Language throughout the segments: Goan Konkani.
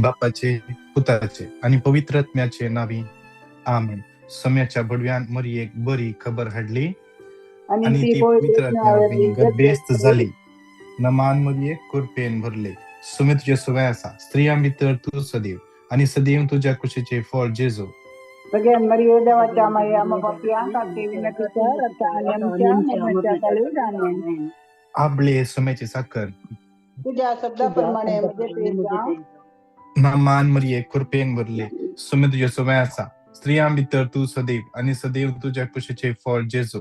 बापाचे, पुताचे आनी पवित्र आत्म्याचे नावी, आमेन. सम्याच्या बडव्यान मरियेक बरी खबर हाडली आणि आनी ती ती पवित्र पवित्र आत्म्या वरवीं वरवीं गर्भेस्त जाली. नमान मरियेक, कृपेन भरले, सुमे तुजे सुवे आसा, स्त्रियां भितर तूं सदैव आनी सदैव तुज्या कुशीचें फळ जेजू. भगवान मरिये, देवाच्या माये, आम्हा पापयां खातीर विनंती कर आता आणि आमच्या मरणाच्या काळी. आमेन. आबळे सुम्याची साखर. तुझ्या शब्दाप्रमाणे म्हणजे ते जावं. नमान मरिये, कृपेन भरले, सुमे तुजे सुवे आसा, स्त्रियां भितर तूं सदैव आनी सदैव तुज्या कुशीचें फळ जेजू.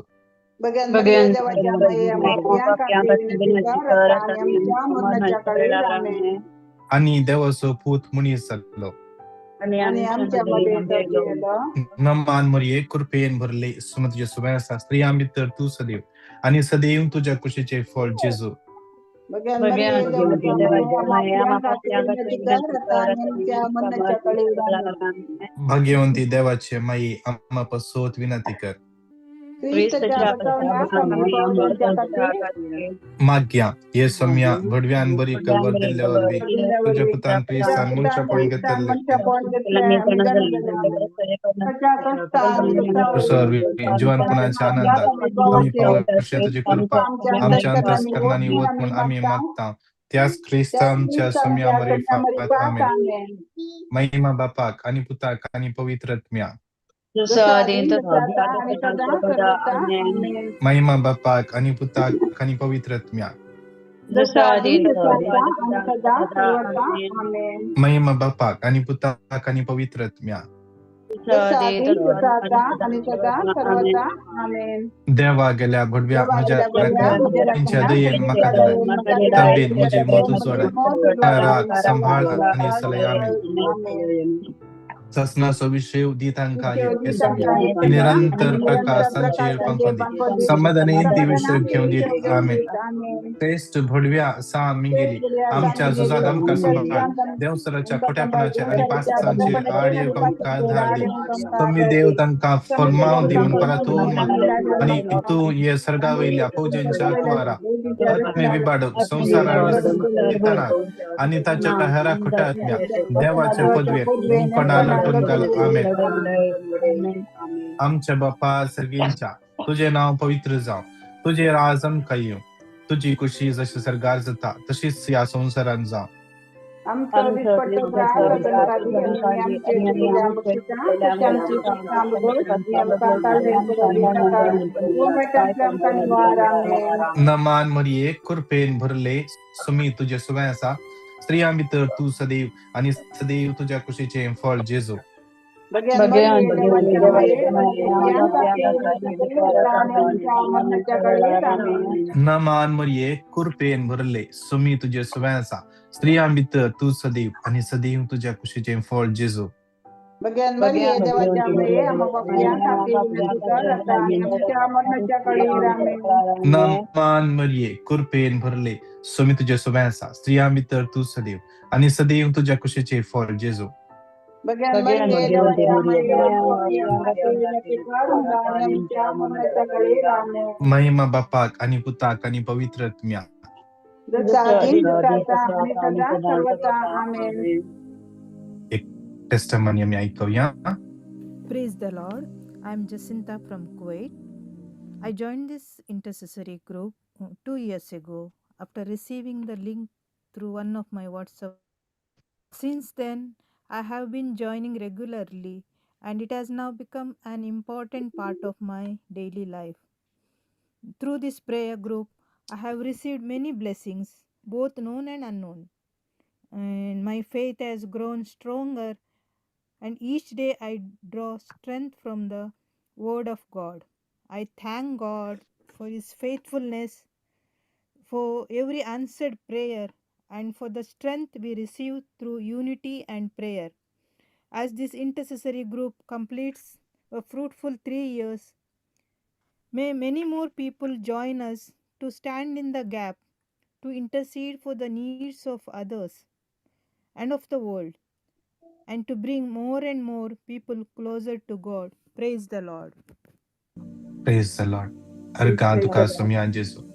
भगवान मरिये, देवाच्या माये, आम्हा पापयां खातीर विनंती कर आता आणि आमच्या मरणाच्या काळी. आमेन. आनी देवाचो पूत मनीस जाल्लो आणि आमच्या मध्ये तो जियेलो. नमान मरिये, कृपेन भरले, सुमे तुजे सुवे आसा, स्त्रियां भितर तूं सदैव आनी सदैव तुज्या कुशीचें फळ जेजू. भगवान मरिये, देवाच्या माये, आम्हा पापयां खातीर विनंती कर आता आणि आमच्या मरणाच्या काळी. आमेन. भाग्यवंती देवाचे माई, आम्हा पासत विनंती कर. ख्रिस्ताच्या बसवण्यास आम्ही पावलोच्या खातीर. माग्या हे सम्या भडव्यान बरी खबर दिल्ले वरवीं तुज्या पुतान क्रिस्तान मनशापण घेतले मनशापण घेतले आमी जाणा ताच्या कश्टान वरवीं जिवनपणाच्या आनंदात आमी पावोवचे तुजी कृपा आमच्या अंतस्करणांनी वत म्हूण आमी मागता, त्याच क्रिस्तांच्या सम्या मारिफात. आमेन. महिमा बापाक आनी पुताक आनी पवित्र आत्म्या. जसो आदीं तसो आता आणि सदा सर्वदा. आमेन. महिमा बापाक आनी पुताक आनी पवित्र आत्म्या. जसो आदीं तसो आता आणि सदा सर्वदा. आमेन. महिमा बापाक आनी पुताक आनी पवित्र आत्म्या. जसो आदीं तसो आता आणि सदा सर्वदा. आमेन. देवा गेल्या भडव्या म्हज्या राखण्या दयेन म्हाका दिलाय, ताबेन म्हजी मत उजवाडाय, राख, सांबाळ आनी सलय. आमेन. सासणाचो विशय दी तांकां हे सम्या, निरंतर प्रकाश तांचेर पंखो, समाधानी ती विशय घेवन दीत. आमेन. क्रिस्त भडव्या सा मिंगेली, आमच्या झुजात आमकां सांबाळ, देवसराच्या खोट्यापणाचेर आनी पासांचेर आड आमकां धाड दी. तुमी देव तांकां फर्माव दी म्हूण परातून मागता आनी तूं हे सर्गा वयल्या फौजेंच्या कुवारा आत्मे विबाडक संवसारार विसरतना आनी ताच्या हेरा खोट्या आत्म्या देवाचे पदवेर मुंकणा लटून घाल. आमेन. आमच्या बापा सर्गींच्या, तुझे नाव पवित्र जावं, तुझे राज आमकां येवं, तुजी कुशी जशी सर्गार जाता तशीच ह्या संवसारांत जावं. आमचो दिसपट्टो ग्रास आमकां दी आनी आमचे चुकिल्ले बक्षिसां तशी आमची चुकां बगोस आनी आमकां काळजेन नाका, वायटांतले आमकां निवार. आमेन. नमान मरिये, कृपेन भरले, सुमी तुजे सुवे आसा, स्त्रियां भितर तूं सदैव आनी सदैव तुज्या कुशीचें फळ जेजू. भगवान मरिये, देवाच्या माये, आमच्या खातीर विनंती कर आता आणि आमच्या मरणाच्या काळी. आमेन. नमान मरिये, कृपेन भरले, सुमी तुजे सुवे आसा, स्त्रियां भितर तूं सदैव आनी सदैव तुज्या कुशीचें फळ जेजू. भगवान मरिये, देवाच्या माये, आम्हा पापयां खातीर विनंती कर आता आणि आमच्या मरणाच्या काळी. आमेन. नमान मरिये, कृपेन भरले, सुमी तुजे सुवे आसा, स्त्रियां भितर तूं सदैव आनी सदैव तुज्या कुशीचें फळ जेजू. भगवान मरिये, देवाच्या माये, आम्हा पापयां खातीर विनंती कर आता आणि आमच्या मरणाच्या काळी. आमेन. महिमा बापाक आनी पुताक आनी पवित्र आत्म्या. जसो आदीं तसो आता आणि सदा सर्वदा. आमेन. एक टेस्टमनी आमी आयकुया. Praise the Lord. I am Jacinta from Kuwait. I joined this intercessory group 2 years ago after receiving the link through one of my WhatsApp. Since then, I have been joining regularly and it has now become an important part of my daily life. Through this prayer group, I have received many blessings, both known and unknown. And my faith has grown stronger, and each day I draw strength from the Word of God. I thank God for His faithfulness, for every answered prayer, and for the strength we receive through unity and prayer. As this intercessory group completes a fruitful 3 years, may many more people join us to stand in the gap, to intercede for the needs of others and of the world, and to bring more and more people closer to God. Praise the Lord. Praise the Lord. अर्गां तुका सोम्या जेजू.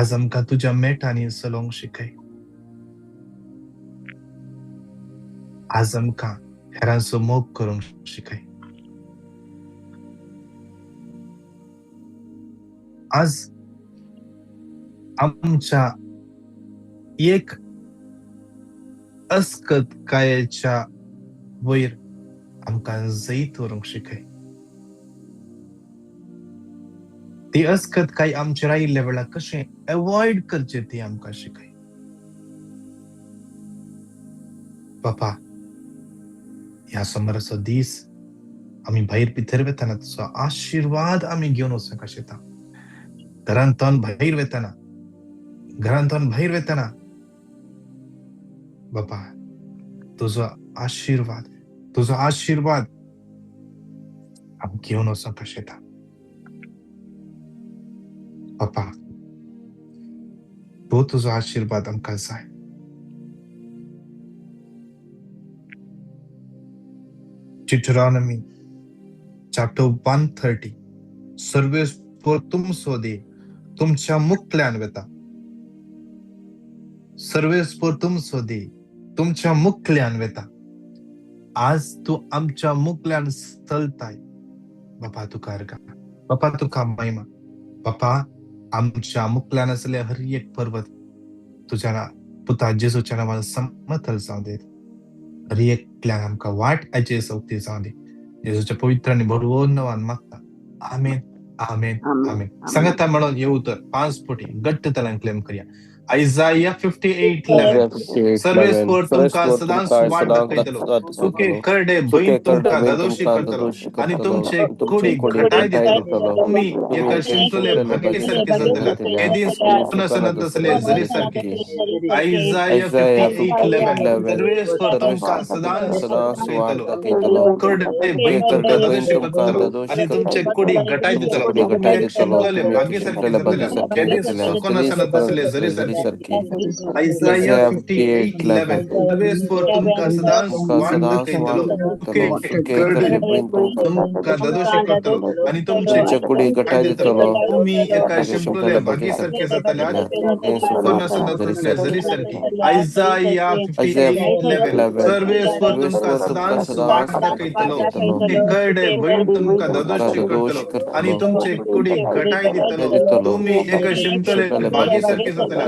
आज आमकां तुज्या मेटांनी चलोवंक शिकय. आज आमकां हेरांचो मोग करूंक शिकय. आज आमच्या एक अस्कतकायेच्या वयर आमकां जैत व्हरूंक शिकय. ती अस्कतकाय आमचेर आयिल्ल्या वेळार कशें एवॉयड करचें ती आमकां शिकय. बापा, ह्या सोमाराचो दीस आमी भायर भितर वेतना तुजो आशिर्वाद आमी घेवन वचूंक आशिता. घरांतल्यान भायर वेतना, घरांतल्यान भायर वेतना बापा तुजो आशिर्वाद, तुजो आशिर्वाद आमी घेवन वचूंक आशिता. बापा, तो तुजो आशिर्वाद आमकां जाय. Deuteronomy chapter 130, सर्वेस्पर तुमचो देव तुमच्या मुखल्यान वेता. सर्वेस्पर तुमचो देव तुमच्या मुखल्यान वेता. आज तूं आमच्या मुखल्यान चलताय. बापा तुका अर्गां, बापा तुका महिमा. बापा, आमच्या मुखल्यान आसले हर एक पर्वत तुज्या पुता जेजूच्या नांवान समतल जावं दे. हर एकल्यान आमकां वाट आयचे सोंपती जावं दी. जेजूच्या पवित्र आनी बरोवन नांवान मागता, आमेन, आमेन, आमेन. सांगाता म्हणून हे उतर 5 फुटी घट्ट तलान क्लेम करया. आयजाया 58:11, सर्वेस्पर तुमकां सदांच वाट दाखयतलो, सुके करडे भंय तुमकां दादोशी करतलो आनी तुमचे कुडीक घटाय दितलो. तुमी एका शिंपले भागे सारके जातले, हे दीस नासना तसले जरी सारके. आयजाया 58:11, सर्वेस्पर तुमकां सदांच दाखयतलो, करडे भंय तुमकां दादोशी करतलो आनी तुमचे कुडीक घटाय दितलो. तुमी एक शिंपले भागे सारके जातले, हे दीस नासना तसले जरी सारके. आयजाया 58:11, सर्वेस्पर तुमकां सदांच वाट दाखयतलो, करडे तुमकां दादोशी करतलो आनी तुमचे कुडीक घटाय दितलो. तुमी एका शिंपले भागे सारके जातले, जरी सारकी. आयजाया 58:11, सर्वेस्पर तुमकां सदांच वाट दाखयतलो, करडे भंय तुमकां दादोशी करतलो आनी तुमचे कुडीक घटाय दितलो. तुमी एका शिंपले भागे सारके जातले,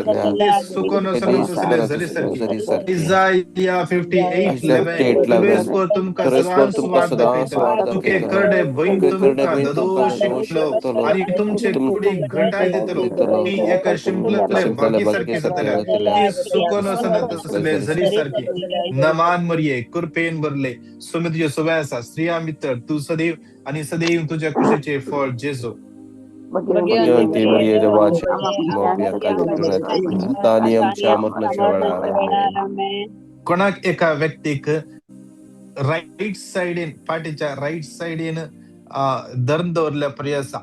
आयजाया 58:11, सर्वेस्पर तुमकां सदांच वाट दाखयतलो, सुके करडे भंय तुमकां दादोशी करतलो आनी तुमचे कुडीक घटाय दितलो. तुमी एका शिंपले भागे सारके जातले, जरी सारकी. नमान मरिये, कृपेन भरले, स्वामी तुजे सोबे आसा. स्त्रियां भितर तूं सदैव आनी सदैव तुज्या कुशीचें फळ जेजू. भगवंती मरिये देवाचे आता आनी आमच्या मरणाच्या वेळार. कोणाक एका व्यक्तीक रायट सायडीन, फाटीच्या रायट सायडीन धरून दवरल्या पर्यंत आसा.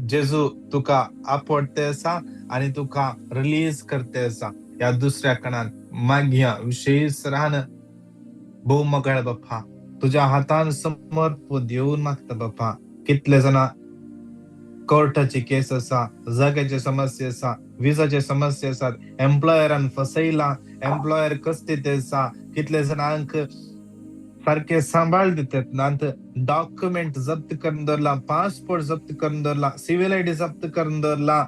जेजू तुका आपडते आसा आनी तुका रिलीज करते आसा. ह्या दुसऱ्या कणान मागया विशेष राहन. भोव मगाळ बाप्पा, तुज्या हातान समर्प देवन मागता बाप्पा. कितले जाणां कोर्टाची केस आसा, जाग्याची समस्या आसा, विजाचे समस्या आसात, एम्प्लॉयरान फसयला, एम्प्लॉयर कसते आसा, कितले जाणांक सारके सांबाळ दितात नात, डॉक्युमेंट जप्त करून दवरला, पासपोर्ट जप्त करून दवरला, सिव्हिल आयडी जप्त करून दवरला.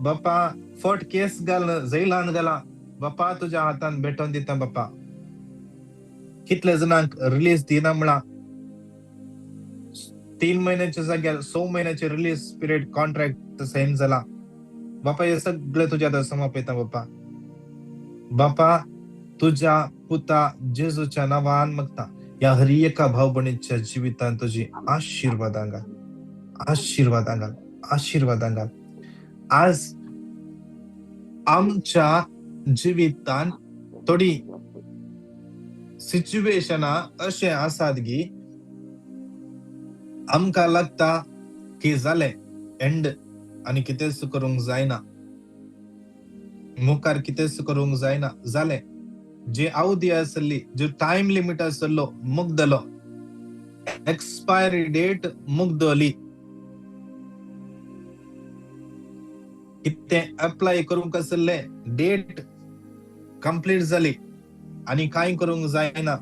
बापा फोट केस घाल, जैलान घाला. बापा तुज्या हातान भेटोवन दिता बापा. कितले जाणांक रिलीज दिना म्हणा, 3 महिन्याच्या जाग्यार 6 महिन्याचे रिलीज पिरियड कॉन्ट्रॅक्ट सायन जाला. बापा हे सगळे तुज्या हातान समर्पिता बापा. बापा तुज्या पुता जेजूच्या नांवान मागता, ह्या हर एका भाव भयणीच्या जिवितान तुजी आशिर्वादां घाल, आशिर्वादां घाल, आशिर्वादां घाल. आज आमच्या जिवितान थोडी सिच्युएशनां अशें आसात की आमकां लागता की जालें एंड आनी कितेंच करूंक जायना, मुखार कितेंच करूंक जायना, जालें. जी अवधी आसली, जो टायम लिमिट आसलो मुगदलो, एक्सपायरी डेट मुगदली. कितें अप्लाय करूंक आसलें, डेट कंप्लीट जाली आनी कांय करूंक जायना,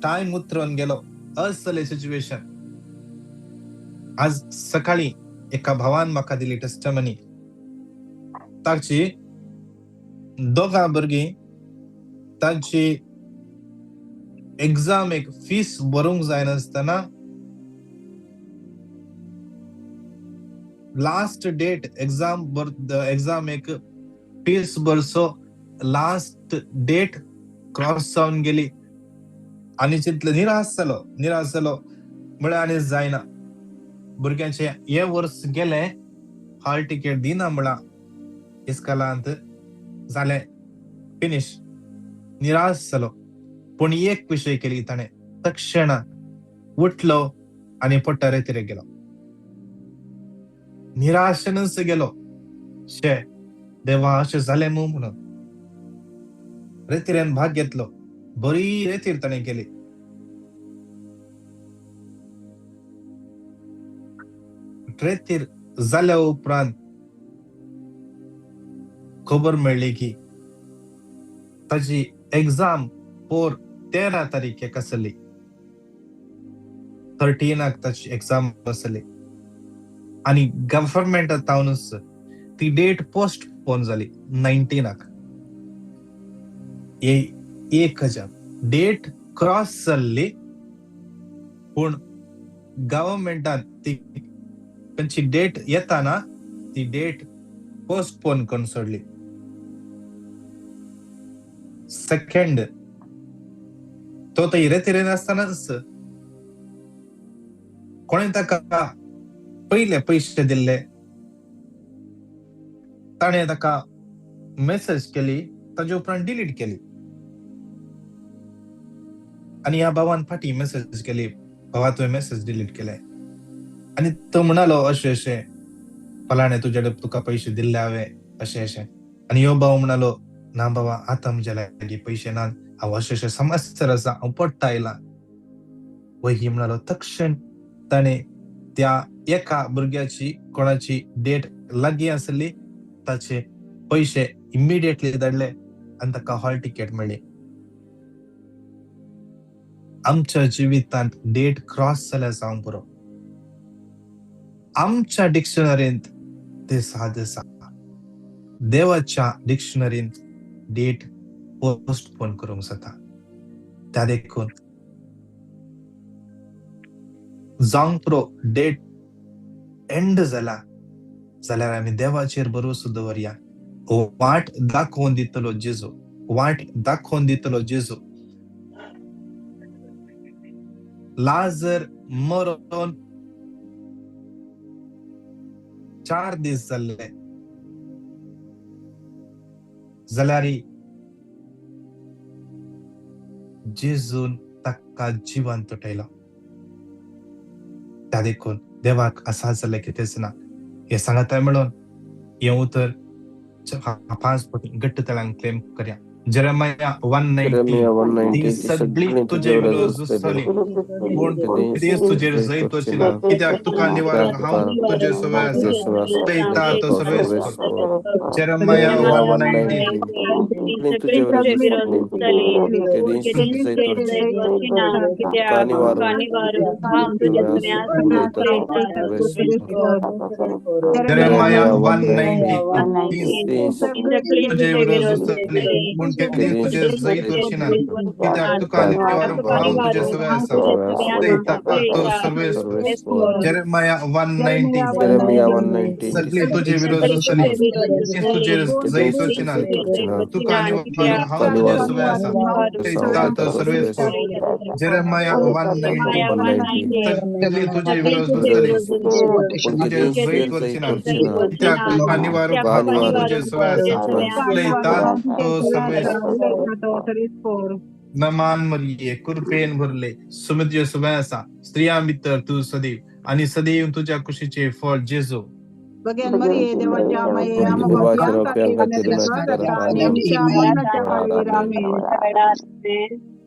टायम उतरून गेलो, अस जालें सिच्युएशन. आज सकाळी एका भावान म्हाका दिली टेस्टमनी. ताची दोगां भुरगीं तांची एग्जाम एक फीस भरूंक जायनासतना लास्ट डेट एग्जाम एग्जाम एक फीस भरचो लास्ट डेट क्रॉस जावन गेली आनी चिंतले निराश जालो, निराश जालो म्हळ्यार आनी जायना. भुरग्यांचे हे वर्स गेले, हॉल टिकेट दिना म्हळां इस्कॉलांत, जालें फिनीश. निराश जालो. पूण एक विशय केली ताणें, तक्षणा उठलो आनी पोट्टा रेतीर गेलो. निराशेनच गेलो, शे देवा अशें जालें मू म्हणून. रेतिरेन भाग घेतलो, बरी रेतीर ताणें केली. रेतीर जाल्या उपरांत खबर मेळ्ळी की ताजी एग्जाम पोर 13 तारीखेक आसली, 13 ताची एग्जाम आसली आनी गव्हर्मेंटा तावनच ती डेट पोस्ट पोन जाली 19. एक हजार डेट क्रॉस जाल्ली, पूण गव्हर्मेंटान ती खंयची डेट येता ना ती डेट पोस्टपोन करून सोडली. सेकंड तो तर रेतिरेन आसतनाच कोणें ताका पयले पयशे दिल्ले, ताणें ताका मेसेज केली, ताजे उपरांत डिलीट केली आनी ह्या भावान फाटीं मेसेज केली, भावा तुवें मेसेज डिलीट केले. आनी तो म्हणालो अशें अशें फलाणे तुजे तुका पयशे दिल्ले हांवें अशें अशें. आनी ह्यो भाव म्हणालो ना बाबा आतां म्हज्या लागीं पयशे ना, हांव अशें अशें समस्या आसा, हांव पडटा आयलां. वैगी म्हणालो तक्षण ताणें त्या एका भुरग्याची कोणाची डेट लागीं आसली ताचे पयशे इमिडिएटली धाडले आनी ताका हॉल टिकेट मेळ्ळी. आमच्या जिवितांत डेट क्रॉस जाल्यार जावंक पुरो, आमच्या डिक्शनरींत ते साद आसा, देवाच्या डिक्शनरींत डेट पोस्टपोन करूंक जाता. त्या देखून जावंक पुरो डेट एंड जाला जाल्यार आमी देवाचेर भरवसो दवरया. वाट दाखोवन दितलो जेजू, वाट दाखोवन दितलो जेजू. लाजर मरोन 4 दीस जाल्ले जाल्यार जेजून ताका जिवंत उठयलो. त्या देखून देवाक आसा जालें कितेंच ना. हें सांगता म्हणून हें उतर 5 फावटी घट्ट तळान क्लेम करया. जेरेमाया 1:19, ती सगळी तुजे विरोध झुजतली, पूण तेच तुजेर जैत वचना, कित्याक तुका निवारूंक हांव तुजे सवय आसा, पळयता तो सर्वेस्पर. जेरेमाया 1:19. जेरेमाया 1:19, तुजे विरोध झुजतली, पूण तुजे जैत वचना, कित्याक तुका निवारूंक हांव तुजे सवय आसा, पळयता तो सर्वेस्पर. जेरेमाया 1:19, सगळी तुजे विरोध झुजतली, तुजेर जैत वचना, तुका निवारूंक हांव तुजे सवय आसा, पळयता तो सर्वेस्पर. जेरेमाया 1:19, सगळी तुजे विरोध झुजतली, तुजेर जैत वचना, कित्याक तुका निवारूंक हांव तुजे सवय आसा, पळयता तो सर्वेस्पर. नमान मरिये, कृपेन भरले, सुमद्य सवय आसा, स्त्रियां भितर तूं सदैव आनी सदैव तुज्या कुशीचे फळ जेजू.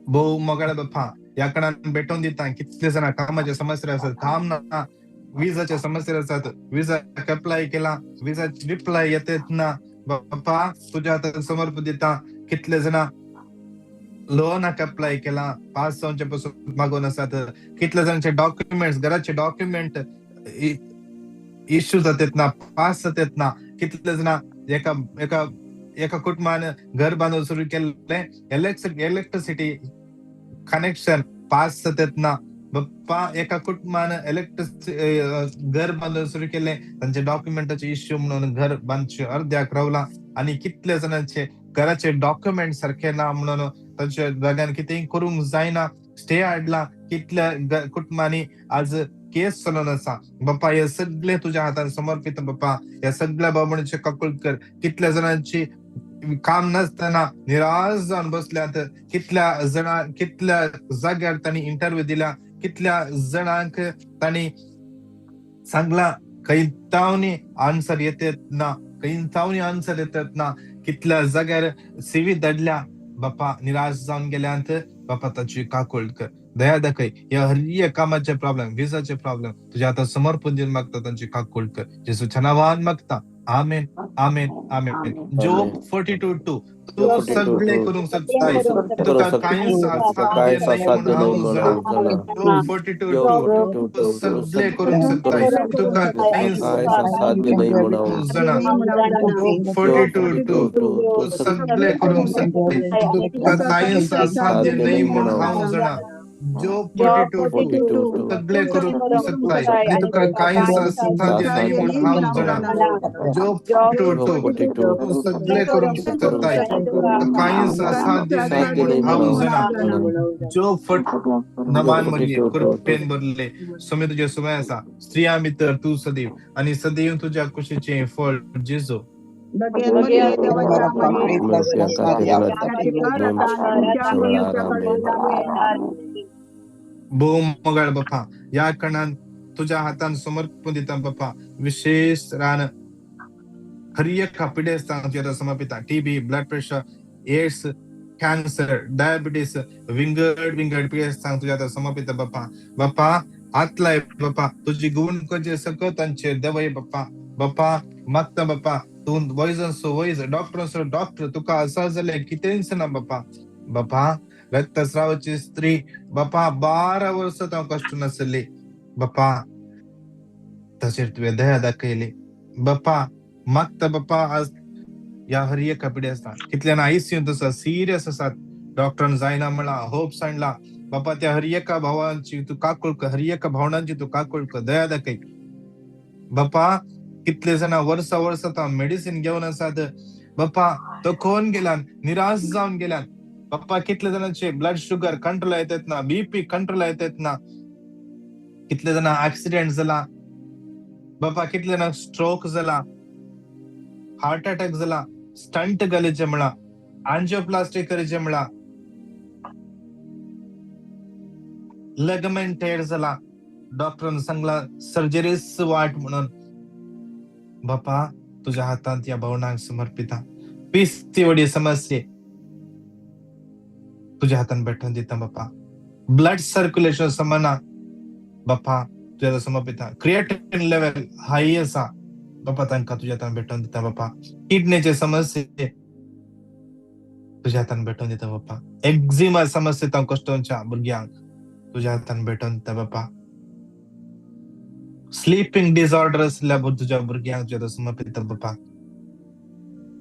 भोव मोगाळ बाप्पा, ह्या कणान भेटोवन दिता कितले जाणां कामाचे समस्या आसा, काम ना, विजाच्या समस्येर आसात, विजाक अप्लाय केला, विजाची रिप्लाय येतेच ना. बाप्पा तुज्या हातान समर्पण दिता. कितले जाणां लोनाक अप्लाय केला, पास जावचे पसून मागून आसात. कितले जाणांचे डॉक्युमेंट्स, घराचे डॉक्युमेंट इश्यू जातात ना, पास जातात ना. कितले जाणां एका एका एका कुटुंबान घर बांदून सुरू केल्ले, इलेक्ट्रिसिटी कनेक्शन पास जातात ना. बाप्पा एका कुटुंबान इलेक्ट्रिसिटी घर बांदून सुरू केले, तांचे डॉक्युमेंटाचे इश्यू म्हणून घर बांदचे अर्द्याक रावला. आनी कितले जाणांचे घराचे डॉक्युमेंट सारखे ना म्हणून तांच्या जाग्यान कितेंय करूंक जायना, स्टे हाडला. कितल्या कुटुंबांनी आज केस चलोवन आसा. बाप्पा हे सगळे तुज्या हातान समर्पित. बाप्पा ह्या सगळ्या बाबणचे काकूळ कर. कितल्या जाणांची काम नासतना निराश जावन बसल्यात. कितल्या जाणां कितल्या जाग्यार तांणी इंटरव्यू दिल्या, कितल्या जाणांक तांणी सांगला, खंय आन्सर येतात ना, खंय आन्सर येतात ना. कितल्या जाग्यार सीवी धाडल्या. बाप्पा निराश जावन गेल्यात. बाप्पा ताची काकूळ कर, दया दाखय. ह्या हर एक कामाचे प्रॉब्लेम, विजाचे प्रॉब्लेम तुझ्या आता समर्पण दिवन मागता, तांची काकूळ कर. जेसूच्या नांवान मागता, आमेन, आमेन, आमेन. जोब 42:2. तूं सगळे करूंक शकताय, तुका कांयच असाध्य नाही म्हणून हांव जाणा. जोब 42:2. तूं सगळे करूंक शकताय, तुका कांयच असाध्य नाही म्हणून हांव जाणा. जोब 42:2. तूं सगळे करूंक शकताय, तुका कांयच असाध्य नाही म्हणून हांव जाणा. जोब 42:2. सगळे करूंक शकताय आनी तुका कांयच असाध्य नाही म्हणून हांव जाणा. जोब 42:2. तूं सगळे करूंक शकताय, तुका कांयच असाध्य नाही म्हणून हांव जाणा. जोब नमान मरिये, कृपेन भरले, स्वामी तुजे सुमे आसा. स्त्रियां भितर तूं सदैव आनी सदैव तुज्या कुशीचें फळ जेजू. भोव मोगाळ बाप्पा, ह्या कणान तुज्या हातान समर्पण दिता बाप्पा. विशेश रान हर एका पिडेस्तांक तुज्या हातान समर्पिता. TB, blood pressure, AIDS, cancer, diabetes, विंगड विंगड पिडेस्तांक तुज्या हातान समर्पिता बाप्पा. बाप्पा हात लाय बाप्पा, तुजी गुण करचे सकत तांचेर देवय बाप्पा. बाप्पा मागता बाप्पा, तूं वैजांचो वैज, डॉक्टरांचो डॉक्टर, तुका आसा जाल्यार कितेंच ना बाप्पा. बाप्पा रक्तस्रावाची स्त्री बाप्पा 12 वर्सां तांकां कश्ट नासली बाप्पा, ताचेर तुवें दया दाखयली बाप्पा. मागता बाप्पा आज ह्या हर एका पिडेस्तां, कितल्यान आयसीयूंत आसा, सिरियस आसात, डॉक्टरान जायना म्हणला, होप सांडला बाप्पा. त्या हर एका भावांची तूं काकूळ कर, हर एका भावणांची तूं काकूळ कर, दया दाखय बाप्पा. कितले जाणां वर्सां वर्सां तां मेडिसीन घेवन आसात बाप्पा, थकून गेल्यान, निराश जावन गेल्यान बाप्पा. कितले जाणांचे ब्लड शुगर कंट्रोल येतात ना, बीपी कंट्रोल येतात ना, कितले जाणां एक्सिडेंट जाला बाप्पा, कितले जाणां स्ट्रोक जाला, हार्ट अटॅक जाला, स्टंट घालीचे म्हणा, अँजिओप्लास्टी करीचे म्हणा, लिगामेंट टेअर जाला, डॉक्टरान सांगला सर्जरीच वाट म्हणून. बाप्पा तुझ्या हातांत ह्या भावनांक समर्पिता. पीसीओडी समस्ये तुझ्या हातान भेटून दिता बाप्पा. ब्लड सर्क्युलेशन समाना बाप्पा तुझ्या हातान समर्पिता. क्रिएटिन लेवल हाय आसा बाप्पा, तांकां तुझ्या हातान भेटून दिता बाप्पा. किडनीचे समस्ये तुझ्या हातान भेटून दिता बाप्पा. एक्झिमा समस्ये तांकां कश्टोंच्या भुरग्यांक तुझ्या हातान भेटून दिता बाप्पा. स्लीपिंग डिसऑर्डर आसल्या तुझ्या भुरग्यांक तुझ्या हातान समर्पिता बाप्पा.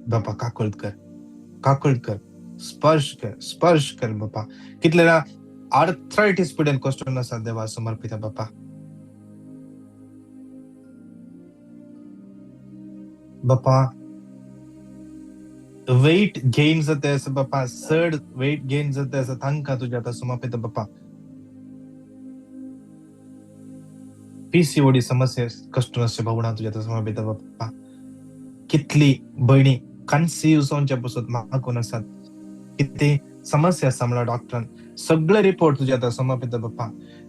बाप्पा काकूळ कर, काकूळ कर, स्पर्श कर, स्पर्श कर बाप्पा. कितले आर्थरायटीस पिडेन कश्ट आसा देवा समर्पिता बाप्पा. बाप्पा वेट गेन जाता आसा बाप्पा, चड वेट गेन जाता आसा, तांकां तुज्या हातान समर्पिता बाप्पा. पीसीओडी समस्या कश्ट आसच्या भावना तुज्या हातान समर्पिता बाप्पा. कितली भयणी कन्सीव जावच्या पसून मागून आसात, कितें समस्या आसा म्हणल्यार डॉक्टरान सगळे रिपोर्ट तुज्या हातान समर्पिता बाप्पा.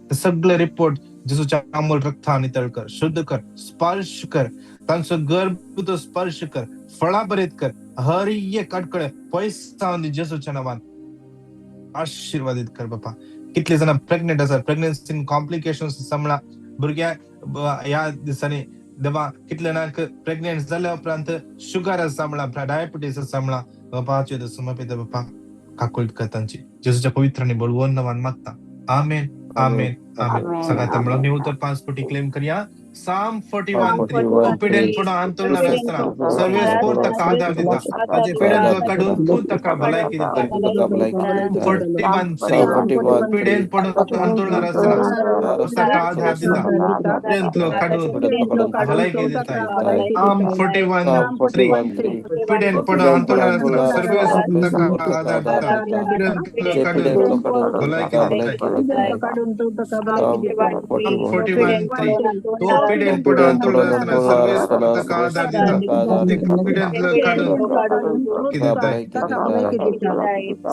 ते सगळे रिपोर्ट जेजूच्या अमूल रक्तान नितळ कर, शुद्ध कर, स्पर्श कर, तांचो गर्भ तो स्पर्श कर, फळाभरीत कर, हर एक अडकळे पयस जावन दी जेजूच्या नांवान आशीर्वादित कर बाप्पा. कितले जाणां प्रेग्नेंट आसात, प्रेग्नन्सीन कॉम्प्लिकेशन्स आसा म्हणा भुरग्या ह्या दिसांनी देवा कितले जाणांक प्रेग्नेंट जाल्या उपरांत शुगर आसा म्हणा, डायबिटीस आसा म्हणा, बापाचे समर्पित बापा काकुळट कर तांची. जेजूच्या पवित्र आनी बळवंत नांवान मागता, आमेन, आमेन, आमेन. सगळ्यात म्हणून उतर 5 कोटी क्लेम करया. Psalm 41:3 तो पिडेन पडून अंथरुणार आसतना सर्वेस्पोर ताका आदार दिता, ताचे पिडेन काडून तूं ताका भलायकी दिता. 41:3 पिडेन पडून अंथरुणार आसतना ताका आदार दिता, पिडेंतलो काडून भलायकी दिता. Psalm 41:3 पिडेन पडून अंथरुणार आसतना सर्वेस्पोर ताका आदार दिता, पिडेंतलो काडून भलायकी दिता. Psalm 41:3 तो पिडेन पडून अंथरुणार आसतना सर्वेस्पोर ताका आदार दिता, पिडेंतलो काडून दिता.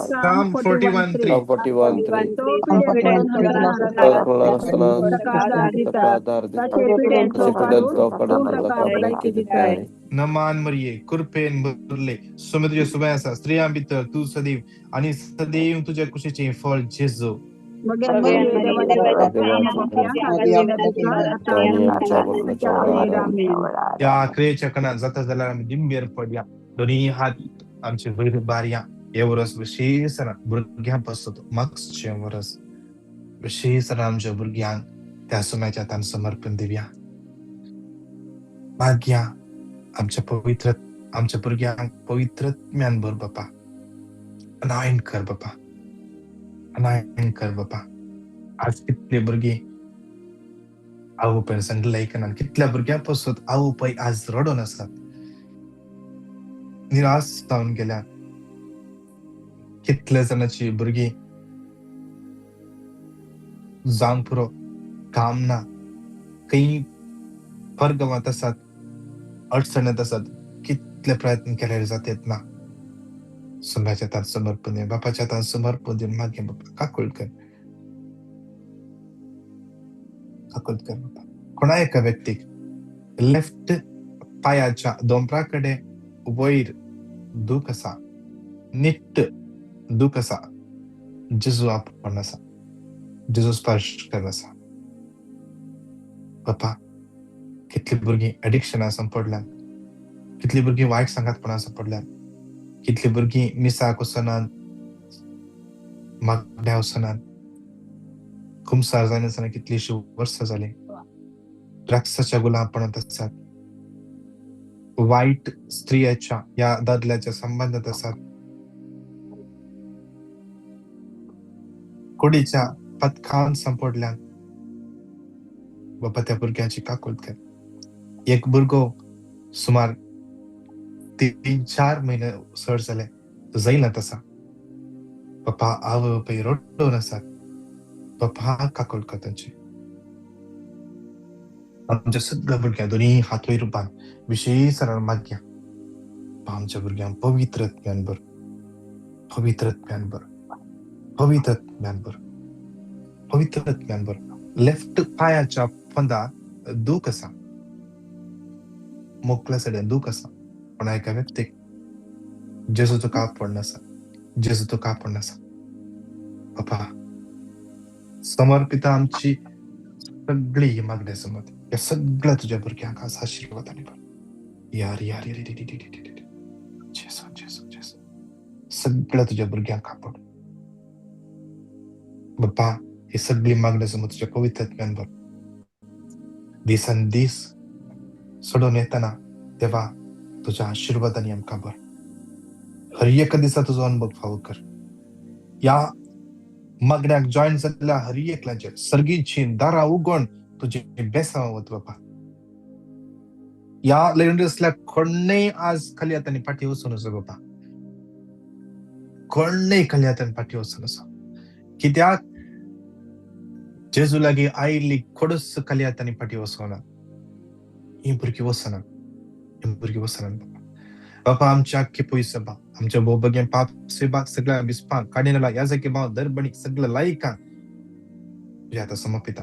Psalm 41:3 नमान मरिये, कृपेन भरले, सुमे तुझे सुबह आसा, स्त्रियां भितर तूं सदैव आनी सदैव तुज्या कुशीचें फळ जेजू. त्या क्रियेच्या कणात जाता जाल्यार आमी दिंबेर पडया, दोनी हात आमचे वयर बारया. हे वरस विशेष भुरग्यां पासत मागचें वरस विशेष आमच्या भुरग्यांक त्या सुम्याच्या हातान समर्पण दिवया. मागया आमच्या पवित्र आमच्या भुरग्यांक पवित्र ज्ञान भर बापा, अनायन कर बापा, अनायन कर बापा. आज कितले भुरगीं आवय बापायन सांगलें आयकना, कितल्या भुरग्यां पासत आवय बापाय आज रडोन आसात, निराश जावन गेल्या. कितल्या जाणांची भुरगीं जावंक पुरो काम ना, खंय परगांवांत आसात, अडचणीत आसात, कितले प्रयत्न केल्यार जात ना. सुम्याच्या हातान समर्पण दिवन, बापाच्या हातान समर्पण दिवन मागीर बापा काकुळट कर, काकुळट कर बापा. कोणा एका व्यक्तीक लेफ्ट पायाच्या दोंपरा कडेन वयर दूख आसा, निट्ट दूख आसा, जेजू आपण आसा, जेजू स्पर्श कर आसा. बापा कितली भुरगीं एडिक्शना सांपडल्यात, कितली भुरगीं वायट सांगातपणा सांपडल्यात, कितली भुरगीं मिसाक वचनात, मागण्या वचनात, कुमसार जायनासतना कितलीशीं वर्सां जालीं, ड्रग्साच्या गुलामपणांत आसात, वायट स्त्रियाच्या ह्या दादल्याच्या संबंधात आसात, कुडीच्या पथकान सांपडल्यात. बाबा त्या भुरग्यांची काकुळट कर. एक भुरगो सुमार 3-4 म्हयने चड जाले जैलांत आसा. बापा आवय बापाय रडून आसात. बापा काकुळट कर तांची. आमच्या सगळ्या भुरग्यांक दोनी हात वयर बांद विशेष मागया आमच्या भुरग्यांक पवित्र ज्ञान भर, पवित्र ज्ञान भर, पवित्र ज्ञान भर, पवित्र ज्ञान भर. लेफ्ट पायाच्या पंदा दूख आसा, मोकल्या सायडीन दूख आसा, पण एका व्यक्तीक जेजूचो कापड आसा, जेजूचो कापड आसा. बापा समर्पिता आमची सगळी ही मागणी समज ह्या सगळ्या तुज्या भुरग्यांक आज आशिर्वाद आनी भर. यार यार जेजू जेजू जेजू सगळ्या तुज्या भुरग्यांक कापड बापा. ही सगळी मागणी समज तुज्या पवित्र ज्ञान भर. दिसान दीस सोडून येतना देवा तुज्या आशिर्वादांनी आमकां भर. हर एका दिसा तुजो अनुभव फावो कर. ह्या मागण्याक जॉयन जाल्ल्या हर एकल्याचेर सर्गीची दारां उगोवन तुजे बेसांव वत बापा. ह्या लेंडसल्या कोणूय आज खाली हातांनी फाटीं वचून आसा बापा, कोणूय खाली हातांनी फाटीं वचून आसा. कित्याक जेजू लागीं आयिल्ली कोडूच खाली हातांनी फाटीं वचना, ही भुरगीं वचना, ही भुरगीं वचना बापा. बापा आमच्या आख्खी पयस सभा, आमच्या भोवभग्यां पाप सेवा सगळ्या बिस्पांक काडिनला ह्या जागे भाव दरबणीक सगळ्या लायकांक तुज्या आतां समर्पिता.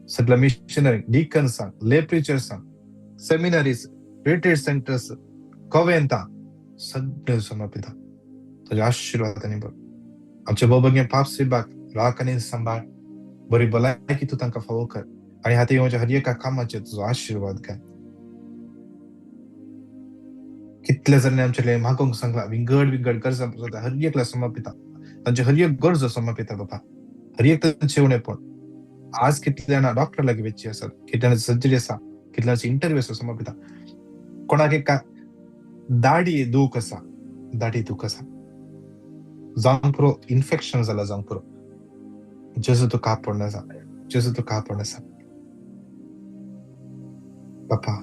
सगळ्या मिशनरी डिकन्सांक, ले प्रिचर्सांक, सेमिनरीज, रिट्रीट सेंटर्स, कोवेंता सगळे समर्पिता तुज्या आशिर्वादांनी भर. आमच्या भोवभग्यां पाप सेवाक राख आनी सांबाळ, बरी भलायकी तूं तांकां फावो कर. आनी हाती येवच्या हर एका कामाचेर तुजो आशिर्वाद घाल. कितले जाणांनी आमचे मागूंक सांगला विंगड विंगड गरजां जाता हर एकला समर्पिता, तांचे हर एक गरजो समर्पिता बाबा, हर एक तांचे उणेपण. आज कितले जाणां डॉक्टर लागीं वचची आसात, कितले जाणांची सर्जरी आसा, कितले जाणांची इंटरव्यू आसा समर्पिता. कोणाक एका दाडी दूख आसा, दाडी दूख आसा, जावंक पुरो इन्फेक्शन जाला जावंक पुरो, जेजू तुका आपोवण आसा, जेजू तुका आपोवण आसा बापा.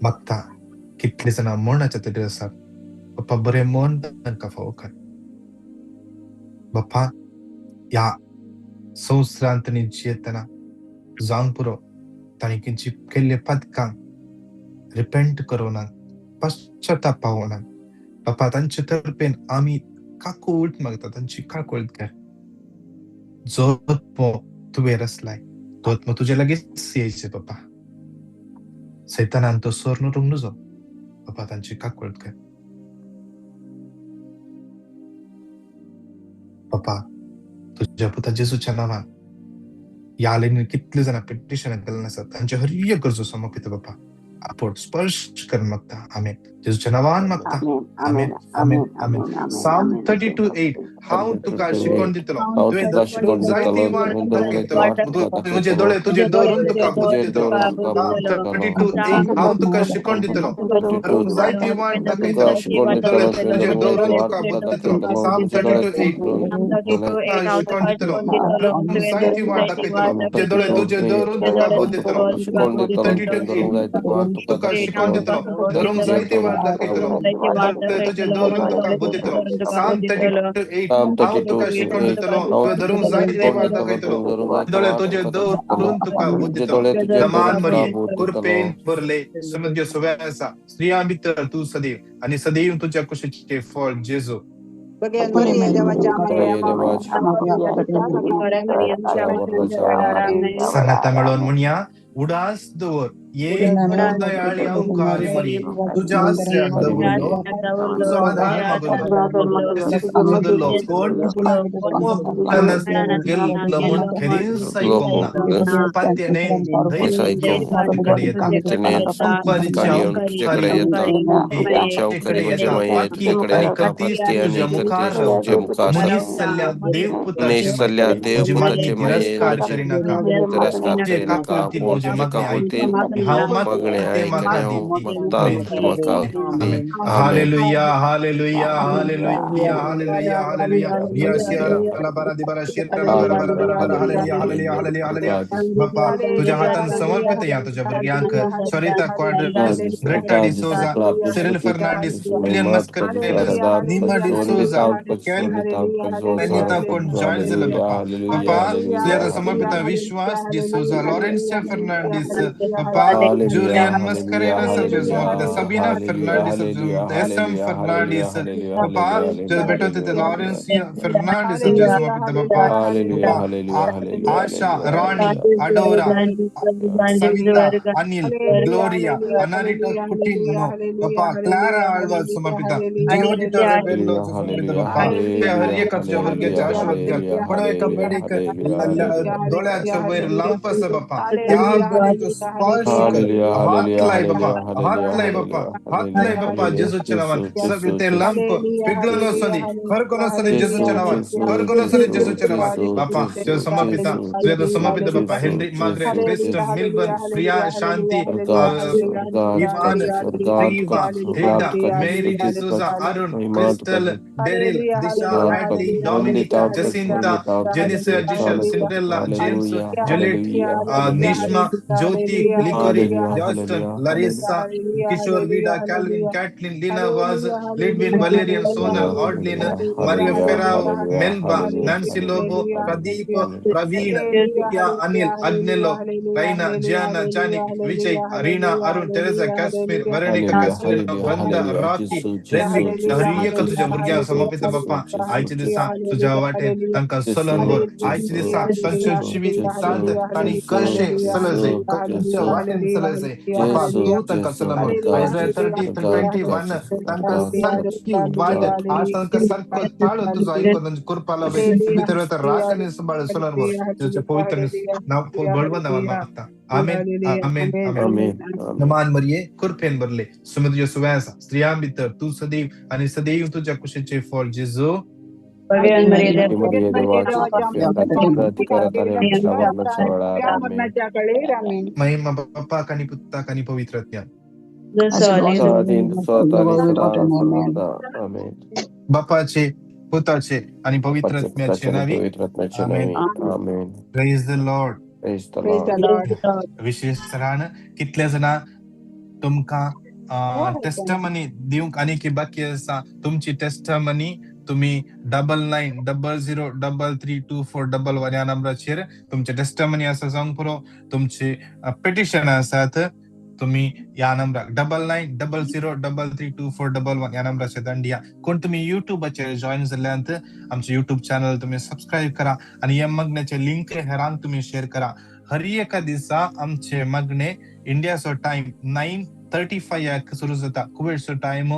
मागता कितले जाणां मरणाच्या तडीर आसात बापा, बरें मन तांकां फावो कर बापा. ह्या संवसारांत तांणी जियेतना जावंक पुरो तांणी किंची केल्ले पदकांक रिपेंट करोनात, पश्चाताप पावोनात बापा. तांचे तर्फेन आमी काकूट मागता, तांची काकूट कर. जो आत्मो तुवें रचलाय तो आत्मो तुजे लागींच येयचे बापा. सैतानान तो सोर न्हरूंक नुजो बापा, तांची काकूट कर बापा. तुज्या पुता जेजूच्या नांवान ह्या लायनीर कितले जाणां पिटिशनां केल्लें आसा तांचे हर एक गरजो समर्पिता बापा. आपोट स्पर्श कर मागता, आमेन. जेजूच्या नांवान मागता, आमेन, आमेन, आमेन. Psalm 32:8, हांव तुका शिकोवन दितलो, तुवें धरूंक जाय ती वाट दाखयतलो, म्हजे दोळे तुजे दवरून तुका बुद्द दितलो. Psalm 32:8, हांव तुका शिकोवन दितलो, धरूंक जाय ती वाट दाखयतलो, दोळे तुजे दवरून तुका बुद्द दितलो. Psalm 32:8, तुका शिकोवन दितलो, धरूंक जाय ती वाट दाखयतलो, तुजे दोळे तुजे दवरून तुका बुद्द दितलो. 32:8, तुका शिकोवन दितलो, धरूंक जाय ती वाट दाखयतलो, तुजे दवरून तुका बुद्द दितलो. Psalm 32:8, हांव तुका शिकोवन दितलो, तुवें धरूंक जाय ती वाट दाखयतलो, दोळे तुजे दवरून तुका बुद्द दितलो. दमान मरिये, कृपेन भरले, समुद्र सुवे आसा, स्त्रियां भितर तूं सदैव आनी सदैव तुज्या कुशीचें फळ जेजू. सांगाता मेळोवन म्हणया, उडास दवर एक दयाळी अंकारी मरिये, तुज्या आसऱ्याक दवरलो, तुजो आधार मागलो, कोण गेल्लो म्हूण खेरीज आयकोंक ना, पात्येणे धैर्य येता, आनी करतीस तुज्या मुखार रावता, मनीस सल्ल्या देवपुताचे तुजी मागणी तिरस्कार करिनाका, तुजे काकुळतीन म्हजे मागणें आयक, हांव मागता तें म्हाका दी. आमेन. Hallelujah, hallelujah, hallelujah, hallelujah, hallelujah. Riya शिरा ला बारा दी बारा शिरा ला बारा बारा बारा बारा. Hallelujah, hallelujah, hallelujah, hallelujah. बापा तुझ्या हातान समर्पित या तुझ्या भुरग्यांक, Sarita Quadros, Greta D'Souza, Cyril Fernandes, William Mascarenhas, Nima D'Souza, Anita कोण जॉईन झालं बापा. बापा तुझ्या समर्पित विश्वास डिसोझा, लॉरेन्सिया फर्नांडिस बापा, जुलियन मस्करेनस समर्पित, सबीना फर्नांडिस, एस एम फर्नांडिस बापा, तुझ्या भेटून तिथे लॉरेन्सिया फर्नांडिस समर्पित बापा. आशा, राणी, अडोरा, सविता, अनिल, ग्लोरिया, अनारिटा कुटिनो बापा, क्लारा आಳ್ವಾल समर्पित, जियोडिटा रेबेलो समर्पित बापा. हर एका तुझ्या भुरग्याचे आशीर्वाद घाल. कोणा एका बेडीक दोळ्याच्या वयर लांब आसा बापा, त्या बेडीचो स्पर्श कर, हात लाय बापा, हात लाय बापा, हात लाय बापा जेजूच्या नांवान. सगळे ते लांब पिगळून वचोंदी, खरकून वचोंदी जेजूच्या नांवान, खरकून वचोंदी जेजूच्या नांवान बापा. तुझ्या समर्पित, तुझ्या समर्पित बापा, Henry, Margaret, Winston, Milburn, Priya, Shanti, Ivan, Treva, Hilda, Mary D'Souza, Arun, Crystal, Daryl, Disha, Hadley, Dominic, Jacinta, Jenisa, Jishal, Cinderella, James, Juliet, Nishma, Jyoti, Likori, Johnston, Larissa, Kishore, Vida, Calvin, Kathleen, Lina Vaz, Lidwin, Valerian, Sonal, Audlin, Maria Ferrao, Melba, Nancy Lobo, Pradeep, Praveen, Anil, Agnello, Raina, Gianna, Janik, Vijay, Reena, Arun, Teresa, Kashmir, Veronica, Castelino, Vanda, Rocky, Renwick, हर एक तुझ्या भुरग्यांक समर्पित बापा. आयच्या दिसा तुझ्या वाटेन तांकां चलोवन व्हर. आयच्या दिसा तांच्या जिवितांत तांणी कशें चलचे, खंयच्या वाटेन चलय बापा Jesu, तूं तांकां Jesu, चलय आयजय God, 30 God, 21 तांकां God, सारकी वाट आज तांकां सारको ताळो तुजो आयकून तांची कृपा लाभे भितर राख आनी सांबाळ सोलन तुझ्या पवित्र नाव बळवंत नांवान मागता. आमेन आमेन आमेन. आमेन आमेन. नमान मरिये, कृपेन भरले, सुमे तुज्या सुवे आसा, स्त्रियां भितर तूं सदैव आनी सदैव तुज्या कुशीचें फळ जेजू. मरिये, मरिये, देवाची कृपया खातीर करत आमच्या मरणाच्या वेळार. आमेन. मरणाच्या कळेर. आमेन. महिमा बापाक आनी पुताक आनी पवित्र आत्म्याक. जसो आदी आदीन स्वता आणि सदा सर्वदा. आमेन. बापाचे, पुताचे आणि पवित्र बापाचे, आत्म्याचे पुताचे आणि नावी. पवित्र आत्म्याचे आमेन. नावे. आमेन. Praise the Lord. Praise the Praise the Lord. Lord. विशेष तरान कितले जाणां तुमकां टेस्टमनी दिवंक आनी बाकी आसा. तुमची टेस्टमनी तुमी 9900332411 ह्या नंबराचेर तुमचे टेस्टमनी आसा जावंक पुरो. तुमचे पिटिशन आसात, तुमी ह्या नंबराक 9900332411 ह्या नंबराचेर धाडून. कोण तुमी युट्यूबाचेर जॉयन जाल्ल्यात, आमचे युट्यूब चॅनल तुमी सबस्क्रायब करा आनी ह्या मागण्याचे लिंक हेरांक तुमी शेअर करा. हर एका दिसा आमचे मागणे इंडियाचो टायम 9:35 सुरू जाता, कुवेटचो टायम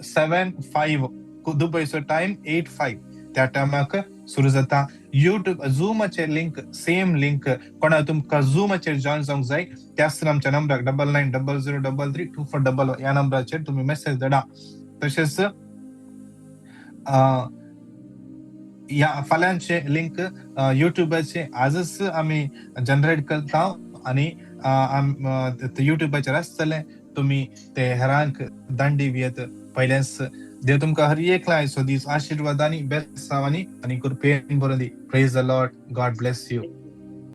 7:05, दुबयचो टायम 8:05 त्या टायमाक सुरू जाता. युट्यूब झुमाचे लिंक सेम लिंक. कोणा तुमकां झुमाचेर जॉयन जावंक जाय त्याच आमच्या नंबराक 9900332411 ह्या नंबराचेर तुमी मेसेज धाडा. तशेंच ह्या फाल्यांचे लिंक युट्यूबाचे आजच आमी जनरेट करता आनी युट्यूबाचेर आसतले, तुमी ते हेरांक दांडी दियत. पयलेंच देव तुमकां हर एक आयचो दीस आशिर्वादांनी, बेसावांनी आनी कृपेन भरून दी. Praise the Lord. God bless you.